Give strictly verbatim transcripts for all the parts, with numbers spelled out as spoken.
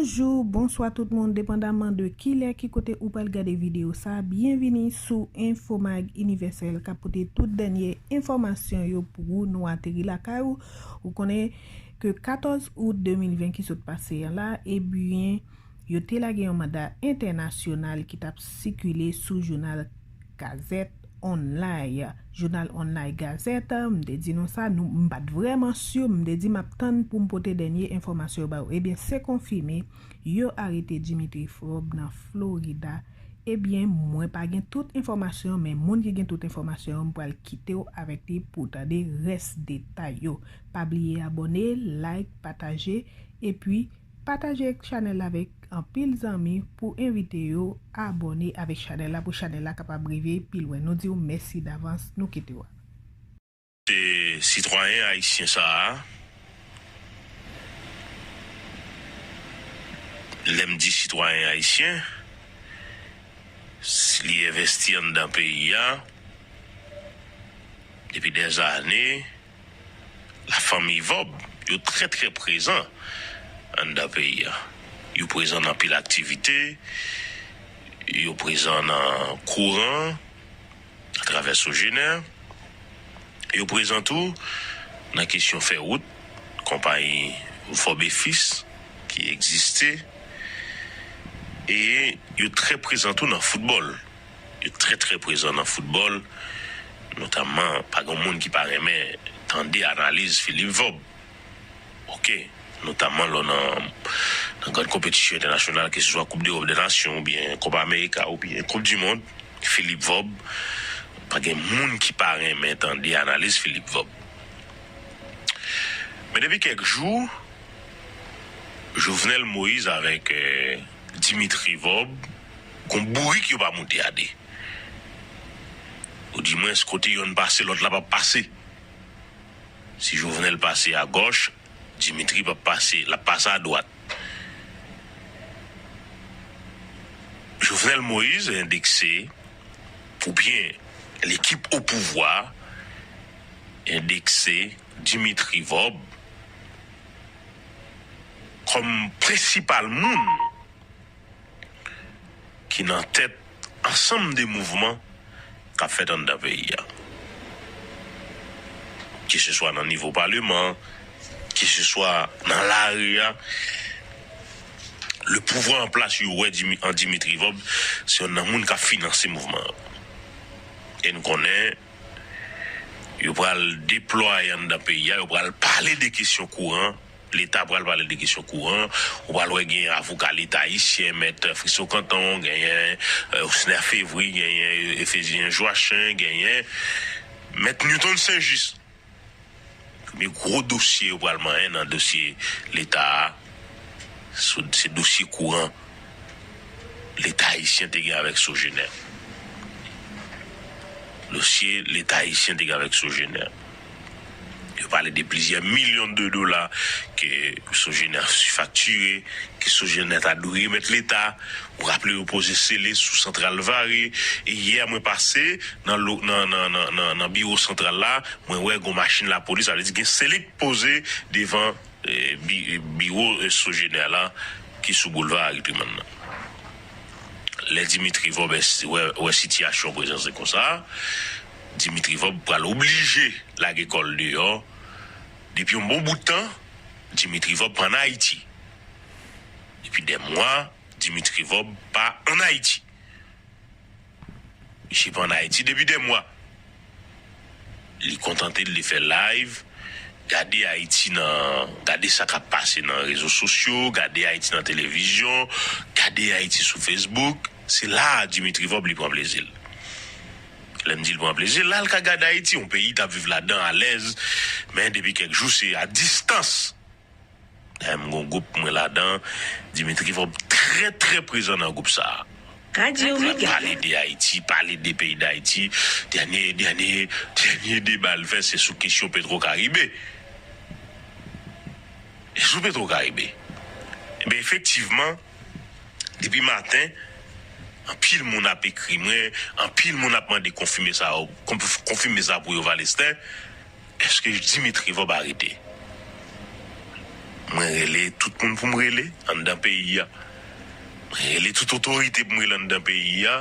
Bonjou, bonswa tout moun, depandaman de kilè, ki kote ou pral gade videyo sa, byenvini sou Infomag Inivèsèl k ap pote tout dènye enfòmasyon yo pou ou. Nou ateri lakay ou. Ou konnen ke katòz out de mil ven ki sot pase an la, ebyen, yo te lage yon manda entènasyonal ki t ap sikile sou jounal Gazette Online. Jounal Online Gazette, m te di nou sa, nou, m pa t vrèman si, m te di m ap tann pou m pote dènye enfòmasyon yo ba ou. Ebyen, se konfime, yo arete Dimitri Vorbe nan Florida. Ebyen, mwen pa gen tout enfòmasyon, men moun ki gen tout enfòmasyon yo, m pral kite w avèk li pou w tande rès detay yo. Pa bliye abòne, like, pataje, epi pataje chanèl la avèk anpil zanmi pou envite yo abòne avèk chanèl la, pou chanèl la kapab rive pi lwen. Nou di w mèsi davans, nou kite w. Se sitwayen ayisyen sa a, lè m di sitwayen ayisyen, li envesti anndan peyi a depi dèzane. Lafanmi Vorbe, yo trè trè prezan anndan peyi a. Yo prezan nan anpil aktivite, yo prezan nan kouran, atravè Sogener. Yo prezan tou nan kesyon fè wout, konpayi Vorbe Fils ki egziste. E yo trè prezan tou nan foutbòl. Yo trè trè prezan nan foutbòl, notamman pa gen moun ki pa renmen tande analiz Philippe Vorbe. Oke, notamman lò nan, nan grann konpetisyon entènasyonal, keseswa Koup Dewòp dè Nasyon, oubyen Kòp Amerika, oubyen Koup di Mond, Philippe Vorbe, pa gen moun ki pa renmen tande analiz Philippe Vorbe. Men depi kèk jou, Jovenel Moïse avèk eh, Dimitri Vorbe, gon bourik yo pa moute a de. Oudimwens, kote yonn pase, lòt la p ap pase. Si Jovenel pase agòch, Dimitri p ap pase, l ap pase adwat. Jovenel Moïse endekse, oubyen lekip o pouvwa endekse Dimitri Vorbe kòm prensipal moun ki nan tèt ansanm de mouvman k ap fèt anndan peyi a. Keseswa nan nivo paleman, keseswa nan lari a, le pouvwa an plas yo wè an Dimitri Vorbe se yonn nan moun k ap finanse mouvman yo. E n konnen yo pral deplwaye anndan peyi a, yo pral pale de kesyon kouran, Leta pral pale de kesyon kouran, ou pral wè genyen avoka Leta ayisyen, mèt Friso Canton, genyen Osner Fevry, genyen Efezyen Joachin, genyen mèt Newton Saint Juste. Premye gwo dosye yo pral manyen nan dosye Leta a, se dosye kouran Leta ayisyen te gen avèk Sogener. Dosye Leta ayisyen te gen avèk Sogener. Yo pale de plizyè milyon de dola ke Sogener sifaktire, ke Sogener ta dwe remèt Leta. Ou raple yo poze sele sou Santral Vare. E yè mwen pase nan, nan, nan, nan, nan, nan biwo santral la, mwen wè gon machin lapolis, sa vle di gen sele k poze devan eh, bi, biwo eh, Sogener la ki sou boulva Harry Truman nan. Lè Dimitri Vorbe wè, wè sitiyasyon prezan se konsa, Dimitri Vorbe pral oblije lage kò l deyò. Depi yon bon bout tan, Dimitri Vorbe pa ann Ayiti. Depi dè mwa, Dimitri Vorbe pa ann Ayiti. Misye pa ann Ayiti depi dè mwa. Li kontante l de fè live, gade Ayiti nan, gade sa k ap pase nan rezo sosyo, gade Ayiti nan televizyon, gade Ayiti sou Facebook. Se la a Dimitri Vorbe li pran plezi l. Lè m di l pran plezi l, la l ka gade Ayiti, yon peyi l t ap viv ladan alèz, men depi kèk jou se a distans. Dayè m gon gwoup mwen ladan, Dimitri Vorbe trè trè prezan nan gwoup sa a. Radyo Mega. Pale de Ayiti, pale de peyi Dayiti. Dènye, dènye, dènye deba l fè se sou kesyon Petro Karibe. E sou Petro Karibe. Ebyen efektivman, depi maten, anpil moun ap ekri mwen, anpil moun ap mande konfime sa, konfime sa pou yo Valestin. Èske Dimitri Vorbe arete? Mwen rele tout moun pou m rele anndan peyi a. Mwen rele tout otorite pou m rele anndan peyi a.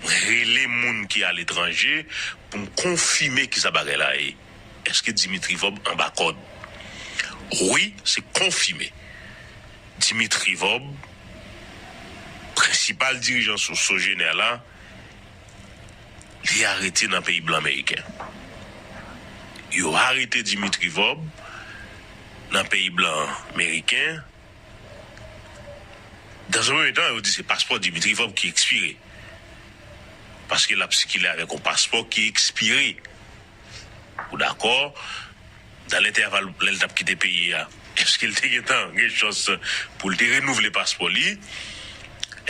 Mwen rele moun ki aletranje pou m konfime kisa bagay la ye. Èske Dimitri Vorbe anba kòd? Wi, se konfime. Dimitri Vorbe, prensipal dirijan So-, Sogener la, li arete nan peyi blan meriken. Yo arete Dimitri Vorbe nan peyi blan meriken. Dans un premier temps, yo di se paspò Dimitri Vorbe ki ekspire. Paske l ap sikile avèk yon paspò ki ekspire. Ou dakò? Dans l'intervalle, lè l t ap kite peyi a, èske l te gentan gen chans pou l te renouvle paspò li?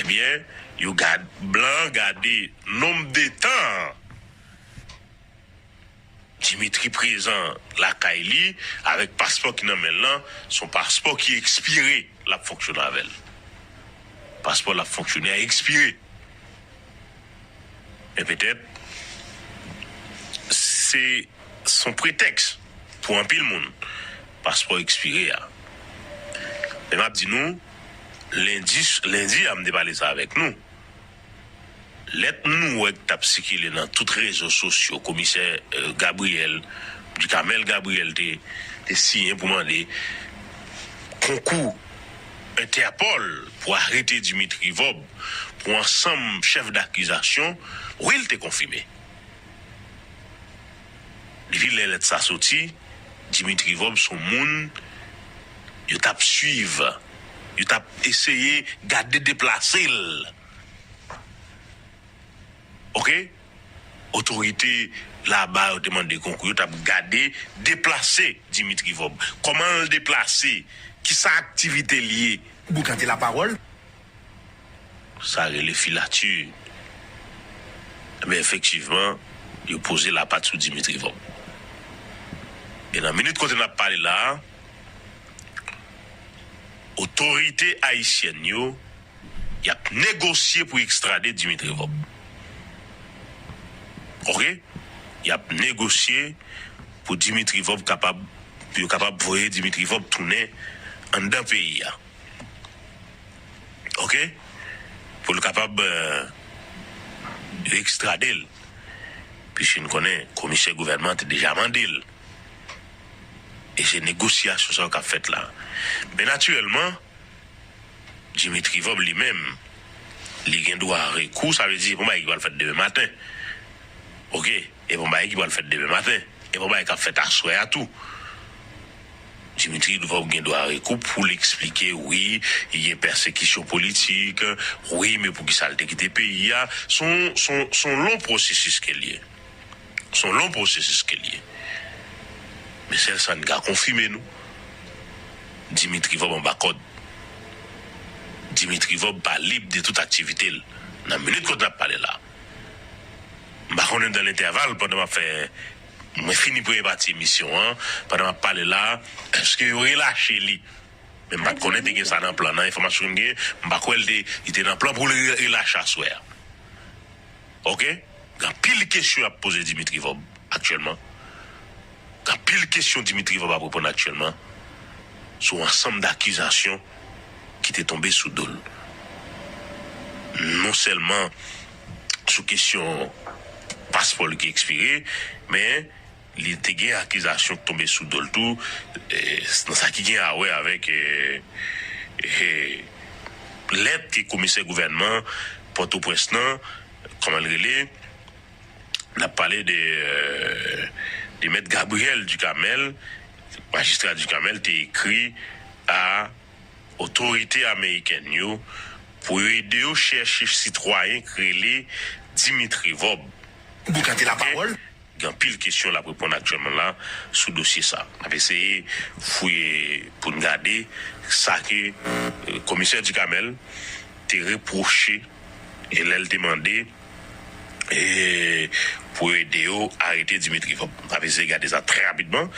Ebyen, yo gad, blan gade nonb de tan Dimitri prezan lakay li avèk paspò ki nan men l lan, se yon paspò ki ekspire, l ap fonksyone avè l. Paspò l ap fonksyone a ekspire. Men petèt, se, se yon pretèks pou anpil moun, paspò ekspire a. Men m ap di nou, lendi, lendi a, m te pale sa avèk nou. Lèt nou wè k t ap sikile nan tout rezo sosyo, komisè, eh, Gabriel, Ducamel Gabriel te, te siyen pou mande konkou Entèpòl pou arete Dimitri Vorbe pou ansanm chèf dakizasyon, wi, l te konfime. Depi lè lèt sa soti, Dimitri Vorbe se yon moun yo t ap swiv, yo t ap eseye gade deplase l. Oke? Otorite laba yo te mande konkou, yo t ap gade deplase Dimitri Vorbe. Kòman l deplase? Kisa aktivite l ye? Boukante lapawòl. Sa rele filati. Men efektivman, yo poze lapat sou Dimitri Vorbe. E nan minit kote n ap pale la a, otorite ayisyèn yo, y ap negosye pou ekstrade Dimitri Vorbe. Oke? Y ap negosye pou Dimitri Vorbe kapab, pou yo kapab voye Dimitri Vorbe tounen anndan peyi a. Oke? Pou l kapab, eh, ekstrade l. Piske n konnen komisè gouvènman an te deja mande l. E se negosyasyon sa yo k ap fèt la. Men natirèlman, Dimitri Vorbe li menm, li gen dwa rekou, sa vle di, se pa yon bagay ki pral fèt demen maten. Oke? E pa yon bagay ki pral fèt demen maten. E pa yon bagay k ap fèt aswè a tou. Dimitri Vorbe gen dwa rekou pou l eksplike, wi, li gen pèsekisyon politik, wi, men poukisa l te kite peyi a. Se yon, se yon, se yon long pwosesis ke l ye. Se yon long pwosesis ke l ye. Men sèl sa n ka konfime nou, Dimitri Vorbe anba kòd. Dimitri Vorbe pa lib de tout aktivite l. Nan minit kote n ap pale la, m pa konnen dans l'intervalle, pandan m ap fè, mwen fini premye pati emisyon an, pandan m ap pale la, èske yo relache li? Men m pa t konnen te gen sa nan plan nan. Enfòmasyon m gen, m pa kwè l te, li te nan plan pou l re-, relache aswè a. Oke? Gen anpil kesyon y ap poze Dimitri Vorbe aktyèlman. Gen anpil kesyon Dimitri Vorbe ap reponn aktyèlman sou ansanm dakizasyon ki te tonbe sou do l. Non sèlman sou kesyon paspò l ki ekspire, men li te gen akizasyon k tonbe sou do l tou, eh, nan sa ki gen a wè avèk, eh, eh, lèt ke komisè gouvènman Pòtoprens nan, kòman l rele, n ap pale de, eh, de mèt Gabriel Ducamel, majistra Ducamel te ekri a otorite amerikèn yo pou yo ede yo chèche sitwayen k rele Dimitri Vorbe. Boukante lapawòl. Gen anpil kesyon l ap reponn aktyèlman la sou dosye sa. N ap eseye fouye pou n gade sa ke, eh, komisè Ducamel te repwoche e lè l te mande, eh, pou ede yo arete Dimitri Vorbe. N ap eseye gade sa trè rapidman.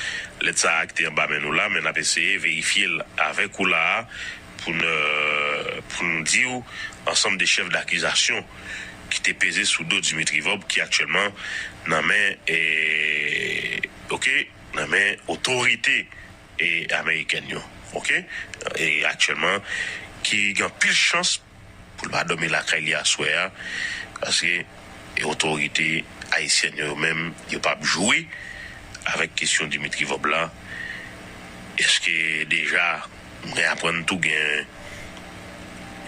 Lèt sa a ki te anba men nou la, men n ap eseye verifye l avèk ou la a pou n, eh, pou n di w ansanm de chèf dakizasyon ki te peze sou do Dimitri Vorbe ki aktyèlman nan men, eh, oke, nan men otorite, eh, amerikèn yo. oke, e aktyèlman, ki gen anpil chans pou l pa dòmi lakay li aswè a, paske e otorite ayisyèn yo, yo menm, yo p ap jwe avèk kesyon Dimitri Vorbe la. Èske deja, mwen aprann tou gen,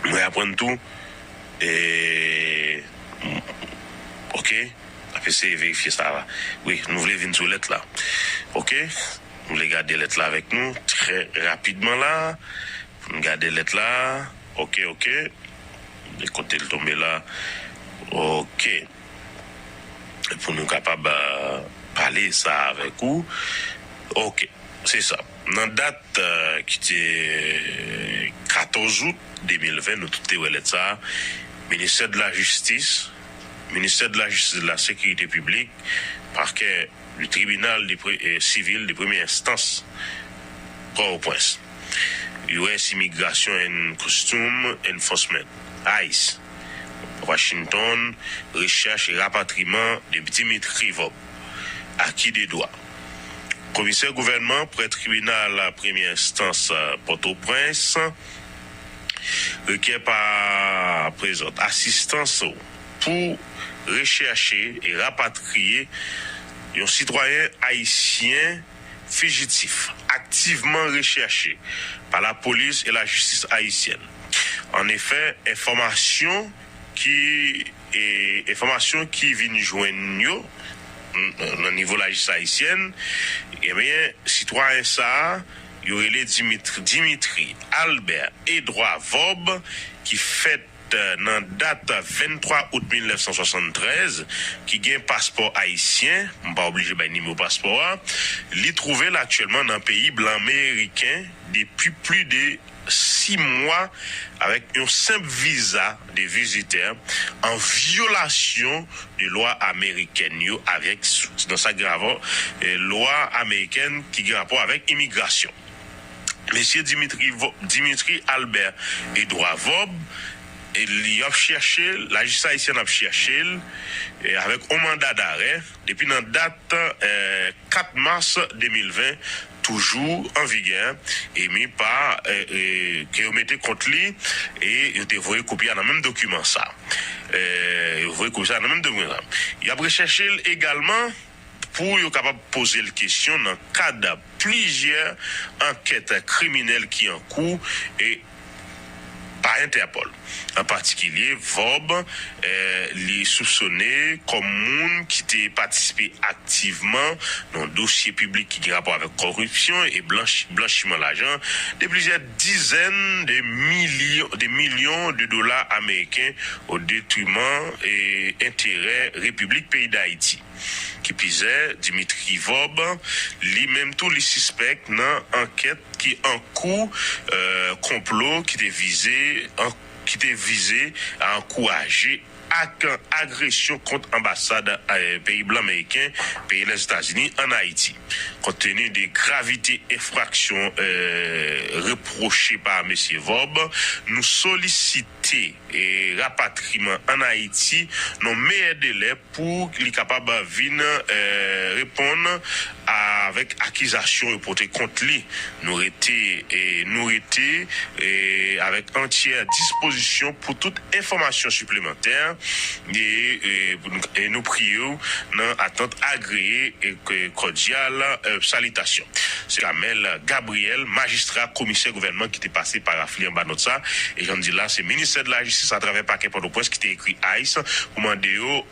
mwen aprann tou, e, oke, n ap eseye verifye sa la. Wi, nou vle vin sou lèt la. Oke, nou vle gade lèt la avèk nou trè rapidman la. Pou n gade lèt la. Oke, oke. E kote l tonbe la? Oke. Pou nou kapab, euh, pale sa avèk ou. Oke, se sa. Nan dat, euh, ki te katòz out de mil ven, nou tout te wè lèt sa. Ministè de la Jistis, Ministè de la Jistis et de la Sécurité Publique, pakè du tribunal de pre- eh, civil de première instance, Port-au-Prince. U S Immigration and Custom Enforcement, ice, Washington, rechèch e rapatriman de Dimitri Vorbe, aki de dwa. Komisè gouvènman prè tribinal premyè enstans Pòtoprens rekè pa prezant asistans ou pou rechèche e rapatriye yon sitwayen ayisyen fijitif, aktivman rechèche pa lapolis e lajistis ayisyèn. An efè, enfòmasyon ki, e, enfòmasyon ki vin jwenn yo, n- nan nivo lajistis ayisyèn, ebyen, sitwayen sa a, yo rele Dimitri, Dimitri Albert Edouard Vorbe, ki fèt, eh, nan dat venntwa out mil nèf san swasanntrèz, ki gen paspò ayisyen, m pa oblije bay nimewo paspò a, li twouve l aktyèlman nan peyi blan meriken depi plis de sis mwa avèk yon senp viza de vizitè, an vyolasyon de lwa amerikèn yo, avèk, nan sa ki gen rapò, eh, lwa amerikèn ki gen rapò avèk imigrasyon. Mesye Dimitri Vo- Dimitri Albert Edouard Vorbe, e li ap chèche l, lajistis ayisyèn ap chèche l, e avèk yon manda darè, depi nan dat, eh, kat mas de mil ven, toujou an vigè, e mi pa, eh, eh, ke yo mete kont li, e yo te voye kopi a nan menm dokiman sa. Eh, yo voye kopi sa nan menm dokiman sa. Y ap rechèche l egalman pou yo kapab poze l kesyon nan kad plizyè ankèt kriminèl ki an kou e pa Entèpòl. An patikilye, Vorbe, eh, li soupsone kòm moun ki te patisipe aktivman nan dosye piblik ki gen rapò avèk kòripsyon e blanch- blanchiman lajan de plizyè dizèn de milyon, de milyon de dola ameriken o detriman e enterè Repiblik peyi Dayiti. Ki pizè, Dimitri Vorbe, li menm tou, li sispèk nan ankèt ki an kou, eh, konplo ki te vize, an- ki te vize a ankouraje ak agresyon kont anbasad, eh, peyi blan meriken, peyi Lèzetazini, ann Ayiti. Kontteni de gravite enfraksyon, eh, repwoche pa mesye Vorbe, nou solisite, eh, rapatriman ann Ayiti nan meyè delè pou li kapab vin, eh, reponn avèk akizasyon yo pote kont li. Nou rete, eh, nou rete, eh, avèk antyè dispozisyon pou tout enfòmasyon siplemantè, e, e, e nou priye w nan atant agreye e ke- kòdyal, eh, salitasyon. Se Kamel Gabriel, majistra komisè gouvènman ki te pase paraf li anba nòt sa, e jan m di la, se ministè de la jistis atravè pakè Pòtoprens ki te ekri ice pou mande yo